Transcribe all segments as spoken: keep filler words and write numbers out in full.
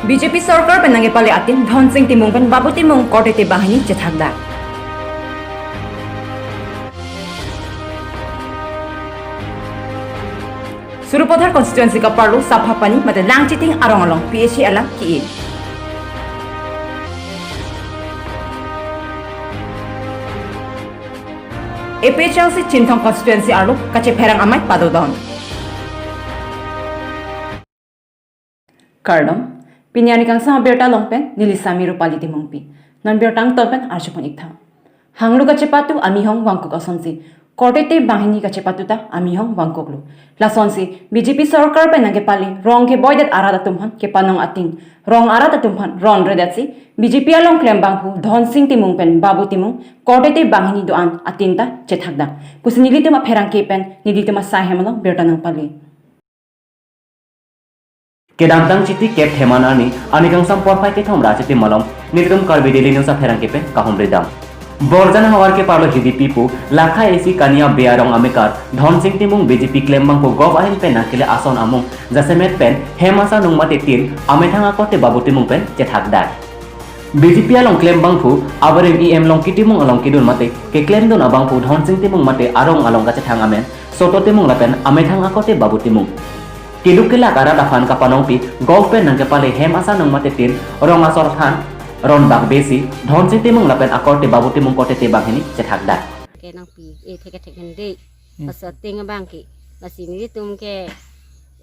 B J P sorkar pen nangkepale atin Dhonsing Timung pen Babu Timung korte te banghini chethakdak. Sarupathar constituency kaparlo Saphapani mate Langchiting arong along P H E alam ki-e. A P H L C Chinthong constituency arlo kachepherang amei padodon. Kardom, pini arni kangsam abirta along pen neli Sami Rupali Timungpi. Non birta angton pen arjupon iktha. Hanglu kachepatu amihong vangkok asonsi korte te banghini kachepatu ta amihong vangkoklo. Lasonsi B J P sorkar pen nangkepale rong keboidet arat atum aphan kepanong ating, rong arat atum aphan ronredetsi B J P along klembangphu Dhonsing Timung pen Babu Timung korte te banghini do-an atin ta chethakdak pusi nelitum apherangke pen nelitum asai hem along birta nangpale. Kedamtang Chiti kep Theman arni, arni kangsam porphai kethom ra Chiti malom, nelitum Karbi Daily News apherangke pen kahumri dam. Borjan havar keparlo hidipi pu, lakha isi Kania Bey arong amekar Dhonsing Timung B J P klembangphu gov ahin pen nangkele ason amung jasemet pen hem asa nung mate tin amethang akorte Babu Timung pen chethakdak. B J P along klembangphu abarim E M Longki Timung along kedun mate keklemdun abangphu Dhonsing Timung mate arong along kachethang amen Soto Timung lapen amethang akorte Babu Timung. Keduk kelak arat aphan kapanongpi gov pen nangkepale hem asa nung mate tin rong asor aphan ronbak besi Dhonsing Timung lapen akorte Babu Timung korte te banghini chethakdak. Ke nangpi, e, thek thek hende. Hmm. Pas ating abang ke. Lasi nelitum ke,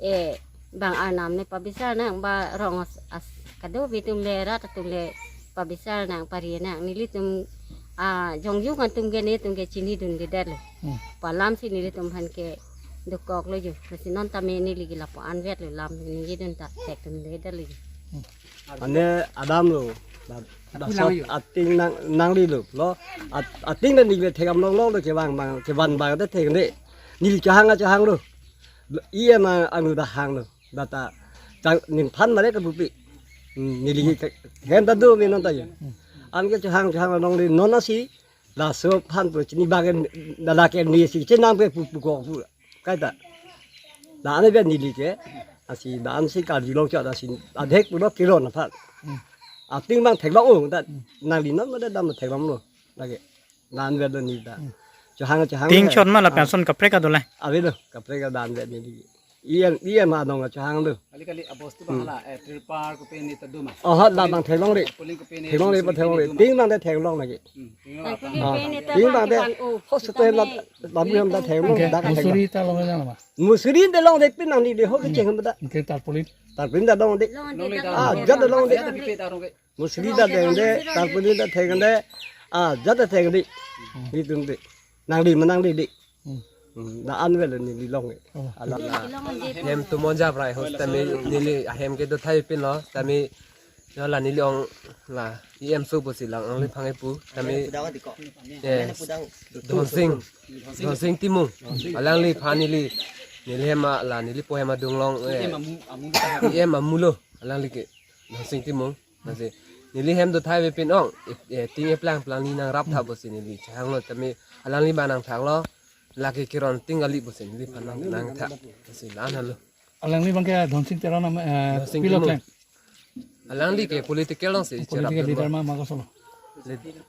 e, bang arnam ne pabisar nang ba rong as, as kado bitum le rat atum le pabisar nang pari nang nelitum, a, jongjuk atum ke netum ke chinidunledetlo. Hmm. Palam si nelitum aphan ke dokoklo jo. Lasi non tame neli ke lapu-an vetlo lam ningjedun ta thekdunledetlo jo. Hmm. Ane adamlo. Da, da sot ating nang, nanglilo. Lo, at, ating neli le thekdam longlo, lo kevang bang, kevang bang te thekde. Neli chehang a chehanglo. Lo, iya ma anu da hanglo. Da ta, tang, ning phan mare ke bupi. Hmm, neli ke, hem ta do mi non ta ye. Anke chehang, chehang longlo non asi. Laso aphan pu chini bang ke, da la ke ni si chenam ke pu, pu ko pu. Kaita. La ane ben neli ke, asi dan si karjulong chot asi adhek pulo kilo na phan. Hmm. Ating bang theklong o, ta nangli non ma da dam theklonglo. Lake. Dan ben do ni ta. Hmm. Chehang, chehang. Ting chot ma la pension kaprek adolai. Ave do, kaprek dan ben neli. Iya, iya ma dong chehang do. Kali kali abos tu bang hala, eh, tripal kopi ni ta do ma. Oh, la bang theklong re. Tarpaulin kopi ni theklong re, Muslin pa theklong re. Kopi ni ta do ma. Ting bang de theklong lagi. Hmm, ting bang. Tarpaulin kopi ni ta ting bang de. Bang ke bang, oh, hos tu hem la, babu hem ta theklong, okay, da ka theklong. Musuri ta long na ma. Musuri de longde pin nangli de ho ke cheng da. Okay, tarpaulin. Tarpaulin ta longde. Longde ta. Ah, jat ta longde. Jat ta pipe ta longde. Musuri ta longde, tarpaulin ta longde. Ah, jat ta longde. Hmm. Nelitum de. Nangli ma nangli de. Hmm. Hmm, la an vel neli long e. Oh. Ala la. Hem tu monja prai hos tame neli ahem ke do thai pin lo. Tame yo la neli ong la E M so pusi lang angli phang e pu. Tame, eh, Dhonsing. Dhonsing Timung. Alangliphan neli, neli hem a la neli po hem adung long, eh, E M amu lo. Alangli ke Dhonsing Timung. Lasi neli hem do thai ve pin ong, eh, eh, ting eplang plang ni nangrap tha pusi neli chehanglo tame alangli ba nangthaklo, lake keron ting kali pusi neliphan nang, nangthak. Lasi la-an halo. Alangli bang ke Dhonsing Teron am, eh, Dhonsing pilo Timung. Klem. Alangli ke political along si political cherap leader ma, ma kosolo. Lead-,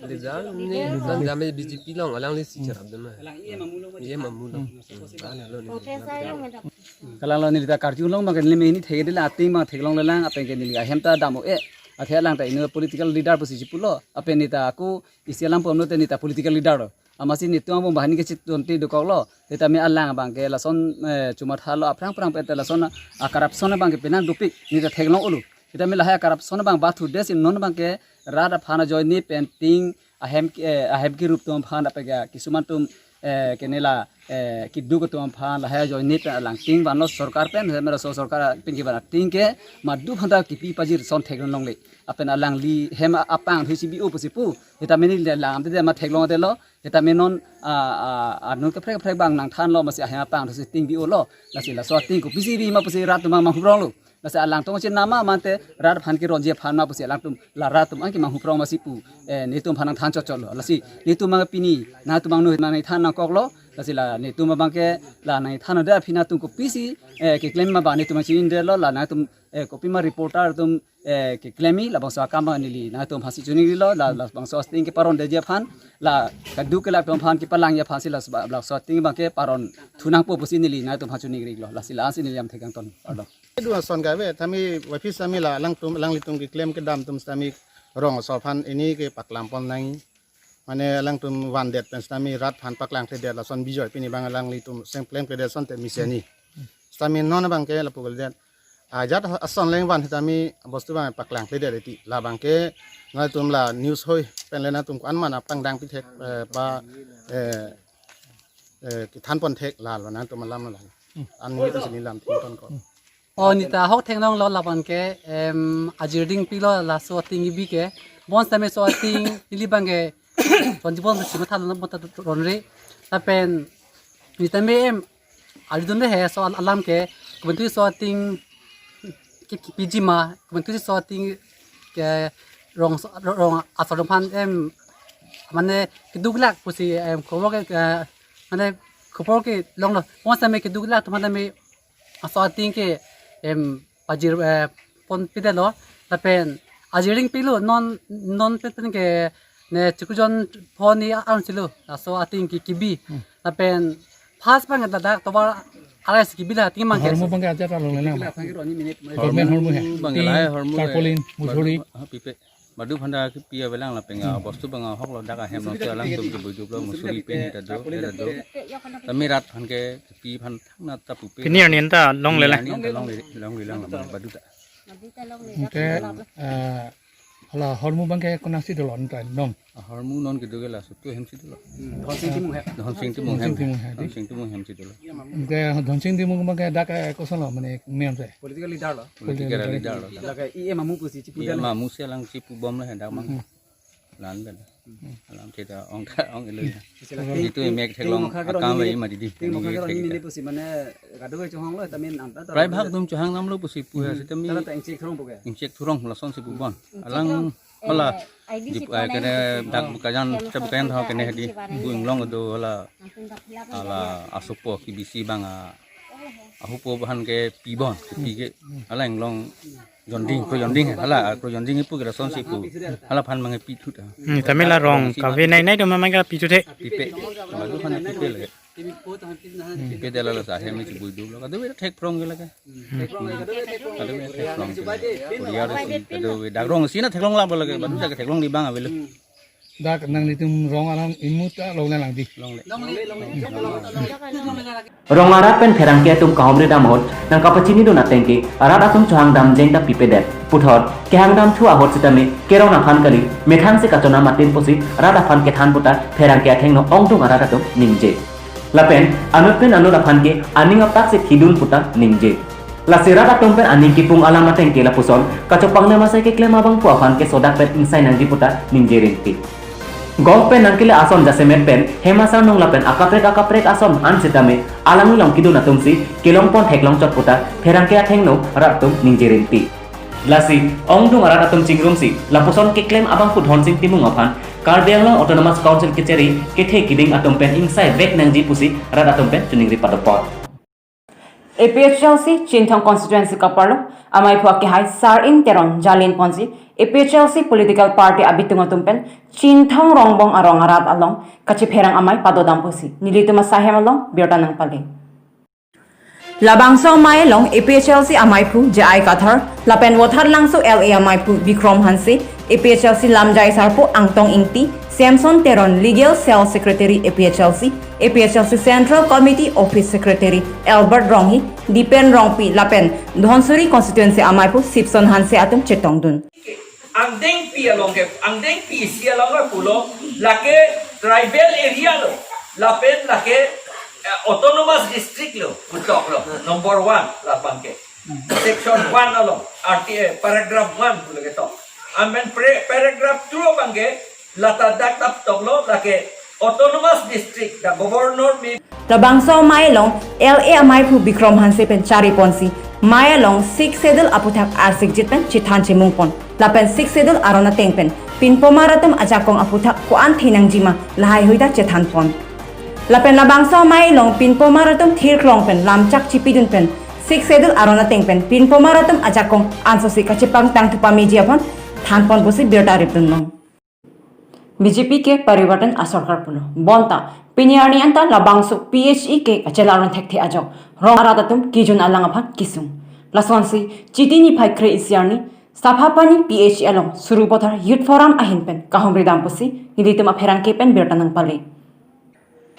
leader ni, leader. Kan jame B J P along alangli si cherap dun ma. E M amu lo. Hmm. La-an halo ni. Kalang lo neli ta karjulong bang ke neli me hini thekde la ating bang theklong lelang apen ke neli ahem ta dam o e. Athe alang ta ino political leader pusi chipulo. Apen neli ta ako isi alam pom lo te neli ta political leader lo. Amatsi netum angbong banghini kachetongte dokoklo. Setame alang bang ke lason, eh, chumathalo aphrang phrang pen te lason a corruption bang ke penang dopik neli ta theklong olo. Setame lahai a corruption bang bathu desi non bang ke rat aphan ajoine pen ting ahem, eh, ahem kirup atum aphan apega kisuman atum, eh, kenela, eh, keduk atum aphan lahai ajoine pen alang ting vanlo sorkar pen, setame laso sorkar pen kevan ating ke madu phanta kipi pajir son theklong longle. Apen alangli hem apangthu si bi-o pusi pu. Setame neli alang te ma theklong te lo. Setame non, ah, ah, ah, non kaprek kaprek bang nangthanlo amatsi ahem apangthu si ting bi-o lo. Lasi laso ating kopisi bi ma pusi rat atum mang huprong lo. Lasi alangtum chenam ma mate rat aphan keronji aphan ma pusi alangtum la rat atum an kemang huprong amatsi pu. Eh, netum aphan nangthan chotchot lo. Lasi netum mang pini, nangtum mang nu mang than nangkoklo. Lasi la netum abangke la nangthan-ode aphi nangtum kopisi, eh, keklem ma abang netum chini-ongdetlo, la nangtum, eh, kopima reporter atum, eh, keklem-i, labangso akam abang neli nangtum aphansi chini-onglo, la, labangso asting keparondeji aphan, la kadokave atum aphan kepalangji aphansi la, labangso asting abangke paronthu nangpo pusi neli nangtum aphan chini-onglo, lasi la-ansi neli jam thekang ton. Pardon. Idu ason kave, tame wapis tame la alangtum, alanglitum keklem kedam atum tame rong aso aphan pini ke paklang pon nang. Mane alangtum vandet pen tame rat aphan paklang kledet lason bijoi pini abang alanglitum seng klem kledet asonte mesen-i. Tame non abangke lapu kledet. Ajat ason leng van tame bostu abang paklang kledet eti. La abangke nangtum la news hoi pen le nangtum ko-an mana pangdang pithek, eh, ba, eh, eh, kethan pon thek la lo nangtum alam la. An ni to sini lam thin ton ko. Oh, neta ahok theklonglo labangke, em, ajir ding pilo laso ating kebi ke. Bon tame laso ating neli abangke ron jibon si matha lo mata ronre. Lapen neta me em, aridun de he laso al-, alam ke, komantu laso ating ke, ke piji ma, komantu laso ating ke rong, rong asor aphan em, mane keduklak pusi em, khobor ke, eh, mane khobor kelonglo. Bon tame keduklak atum tame laso ating ke, em, pajir, eh, pon pidetlo, lapen ajir ding pilo, non, non pen pen ke ne chikujon pon ni arong chilo, laso ating ke kebi, lapen first abang ladak tovar arai si kebi la ating abangke. Hormu abangke ajat along le nang. Government hormu he. Hormu abangke lahai hormu he. Tarpaulin, mujhuri. Badu, ha, pipe. Badu aphan ta kepi avelang lapen, ah, bostu abang ahok lo dak ahem lo si alangtum kebui duplo musuri pen hita do, hita do. Tame rat aphan ke kepi aphan thangnatta pupe. Pini arni anta longle le. Pini arni anta longle, longle lang badu ta. Anke, ah, hala hormu abangke konatsi dolo anta non. Ah, hormu non kedo ke laso atum ahemsi dolo. Dhonsing Timung he. Dhonsing Timung hem. Dhonsing Timung he, di. Dhonsing Timung hemsi dolo. Anke Dhonsing Timung abangke dak, eh, kosonlo mane mem se. Political leader lo. Political leader lo. Lake E M amu pusi chipu. E M amu si alangsi pubom lo he dak abang. Hmm. Lan ben. Alam theta ong ta ong eloi. Itum emek theklong akam ve ma didi. Tim mokha ke ron ni pusi mane kadokave chohanglo tame anta ta. Prai bhag atum chohang namlo pusi pu he sitame. Tara ta ingchek thurong pu ke. Ingchek thurong lasonsi pubom. Alang hala, eh, I B C dip, eh, kene dak Bokajan, ta Bokajan tha kene hedi. Bu inglong do hala. Hala asopo kebisi abang a, ahupo aphan ke pibom, kepi ke. Hala inglong jonding, kro jonding, hala, kro jonding ipu ke lasonsi pu. Hala aphan abang pi thut. Hmm, tame la rong kave nai nai do ma abangke pi thut he. Pipe. Badu aphan pipe le. Pipe dela la sa he me chibui duplo. Kadokave thek phrong ke lake. Kadokave thek phrong ke. Korea ro si, kadokave dak rong si na theklong lap lake. Badu dak theklong di abang avelo. Dak nanglitum rong alam imut ta longle lang di. Longle. Rong arat pen pherangke atum kahumri dam ahut nangkapachinidun ateng ke rat atum chohang dam jeng ta pipedet. Puthot kehang dam thu ahut sitame kerong aphan kali, methang si kachonam atin pusi rat aphan kethan puta pherangke athengno ongdung arat atum ningje. Lapen anut pen anut aphan ke aning apak si thidun puta ningje. Lasi rat atum pen aning kipung alam ateng ke lapuson kachopang ne masai keklem abang pu aphan ke sodak pen ingsai nangji puta ningje rinti. Golf pen nangkele ason jasemet pen hem asar nung lapen akaprek akaprek ason an sitame alang along kidun atum si kelong pon theklong chot puta pherangke athengno rat atum ningje rinti. Lasi ongdung arat atum chingrumsi lapuson keklem abang pu Dhonsing Timung aphan Karbi Anglong Autonomous Council kecheri kethe kiding atum pen ingsai vek nangji pusi rat atum pen chiningri padopot. A P H L C Chinthong constituency kaparlo amei phu akehai Sar-in Teron jalin ponsi A P H L C political party abitung atum pen Chinthong Rongbong arong arat along kachipherang amei padodam pusi nelitum asahem along birta nangpale. Labangso amei along A P H L C amei phu J I Kathar lapen Vothatlangso L A amei phu Bikrom Hanse, A P H L C lamjai sarpo Angtong Ingti, Samson Teron, Legal Cell Secretary A P H L C, A P H L C Central Committee Office Secretary Albert Ronghi, Dipen Rongpi lapen Dhonsiri constituency amei phu Sipson Hanse atum chetongdun. Angdengpi along ke, angdengpi isi along ke pulo, lake tribal area lo, lapen lake, eh, autonomous district lo, putok lo, number one, labang ke. Section one along, R T A, paragraph one pulo ke tok. Amen pre-, paragraph two abang ke, lata dak tap toklo, lake autonomous district, the governor may. Labangso amei along L A amei phu Bikrom Hanse pen chari ponsi, amei along Sixth Schedule aputhak arsik jit pen chethan chemung pon. Lapen Sixth Schedule aron ateng pen pinpomar atum ajakong aputhak ko-an thenangji ma lahai hui ta chethan pon. Lapen labangso amei along pinpomar atum thirklong pen lamchak chipidun pen Sixth Schedule aron ateng pen pinpomar atum ajakong ansosi kachepangtang thupameji aphan thanpon pusi birta ripdun long. B J P ke parivartan asorkar pulo. Bonta pini arni anta labangso P H E ke kachelar-un thekthe ajok rong arat atum kejun alang aphan kesung. Lasonsi Chiti niphai kre-isi arni Saphapani P H E along Sarupathar Youth Forum ahin pen kahumri dam pusi nelitum apherangke pen birta nangpale.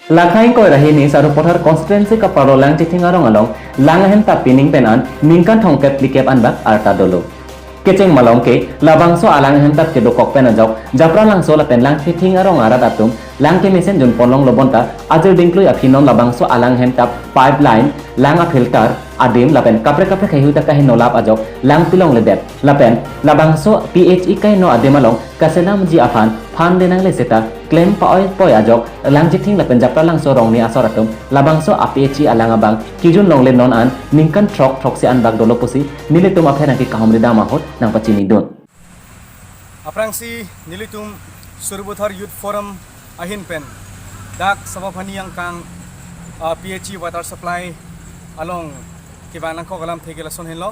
Lakhai ingkoi ra hini Sarupathar constituency kaparlo Langchithing arong along lang ahem tap pining pen an ningkan thomkep phlikep anbak arta dolo. Kecheng malom ke labangso alang ahem tap kedokok pen ajok Japralangso lapen Langchithing arong arat atum lang kemesen junpon longlo bonta ajir dingklui aphi non labangso alang ahem tap pipeline, lang a-filter, adim lapen kaprek kaprek heihui ta kaheno lap ajok lang pilongledet. Lapen labangso P H E kaheno adim along kaselamji aphan fund denangle seta klem pa-oi poi ajok Langchithing lapen Japralangso rongni asor atum labangso a-P H E alang abang kejun longle non an ningkan throk throksi anbak dolo pusi nelitum apherangke kahumri dam ahut nangpachinidun. Aphrangsi nelitum Sarupathar Youth Forum ahin pen dak Saphapani angkang, ah, P H E water supply along kevang nangkok alamthe ke lason henlo.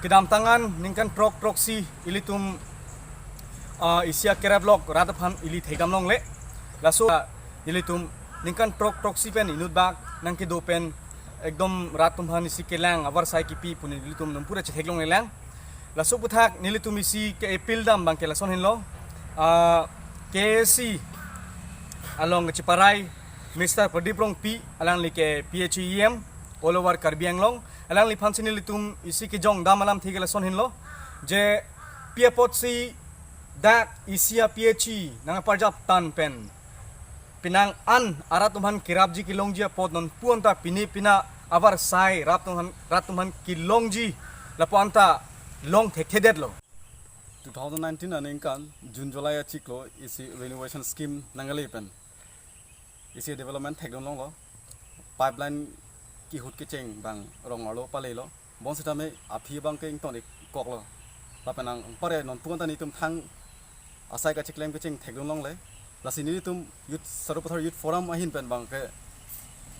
Kedamtang an ningkan throk throksi ilitum, ah, isi akerap lok rat aphan ili thekdam longle. Laso, ah, ilitum ningkan throk throksi pen inutbak nangkedo pen ekdom rat atum aphan isi kelang avarsai kipi pu nelitum non pura chetheklonglelang. Laso aputhak nelitum isi ke-appeal dam abang ke lason henlo. Ah, K A C along kacheparai Mister Pradip Rongpi, alangli ke P H E E M all over Karbi Anglong, alangliphansi nelitum isi kejong dam alamthe ke lason henlo. Je pi apotsi dak isi a-P H E nangparjap tan pen penang an arat atum aphan kerapji kelongji apot nonpu anta pine pina avarsai rat atum aphan, rat atum aphan kelongji lapu anta long thekthedetlo. Two thousand nineteen aningkan June July achiklo isi renovation scheme nangle pen isi development thekdun longlo. Pipeline kehut kecheng abang rong arlo palelo. Bonsitame aphi abang ke ington-ik koklo. Lapen anpar nonpu anta nelitum thang asai kacheklem kecheng thekdun longle. Lasi nelitum Youth, Sarupathar Youth Forum ahin pen abang ke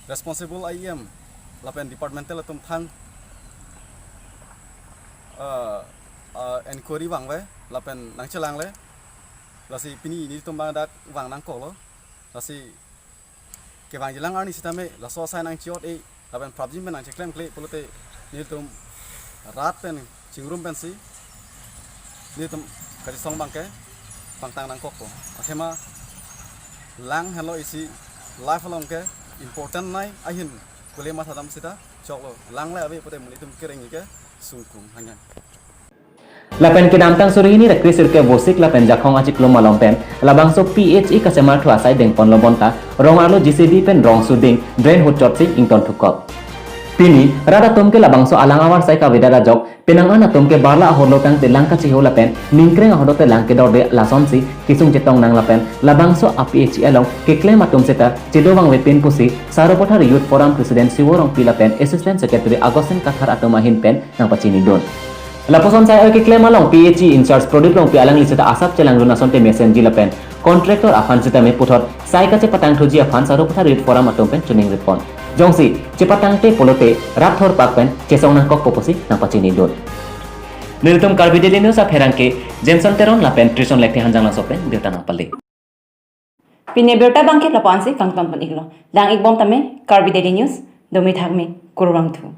responsible I E M lapen departmental atum thang, ah, ah, inquiry vangve lapen nangchelangle. Lasi pini nelitum abang dak vang nangkoklo. Lasi kevangjilang arni sitame laso asai nangchiot-e lapen prapjin pen nangcheklemkle pulote nelitum rat pen chingrum pensi nelitum kachesong abang ke pangtang nangkokpo. Athema lang helo isi life along ke important nai ahin kule mathadam sita choklo. Lang le ave pute monit atum kereng ke sungkung hanghe. Lapen kedamtang suri hini ra kre-sirkep Vosik lapen Jakhong achiklo malom pen labangso P H E kasemarthu asai dengponlo bonta rong arlo J C B pen rong suding drain hutchotsi ington thukok. Pini rat atum ke labangso alang avarsai kavedet ajok penang an atum ke barla ahorlo tangte lang kacheho lapen ningkreng ahorlo te lang kedorde lasonsi kesung chetong nang lapen labangso a-P H E along keklem atum seta chedo vangvepin pusi Sarupathar Youth Forum President Sivo Rongpi lapen Assistant Secretary Augustine Kathar atum ahin pen nangpachinidun. Lapuson sai oi keklem along P H E in-charge Pradip Rongpi alangli seta asap chelangdun asonte mesenji lapen contractor aphan sitame puthot sai kachepatangthuji aphan Sarupathar Youth Forum atum pen chiningripon. Jongsi chepatangte pulote rat thorpak pen chesong nangkokpo pusi nangpachinidun. Nelitum Karbi Daily News apherangke Jameson Teron lapen Trison Lekthe Hanjanglangso pen birta nangpale. Pini abirta abangke lapu-ansi kangton pon-iklo. Lang-ikbom tame Karbi Daily News, domi thakmi, kurvangthu.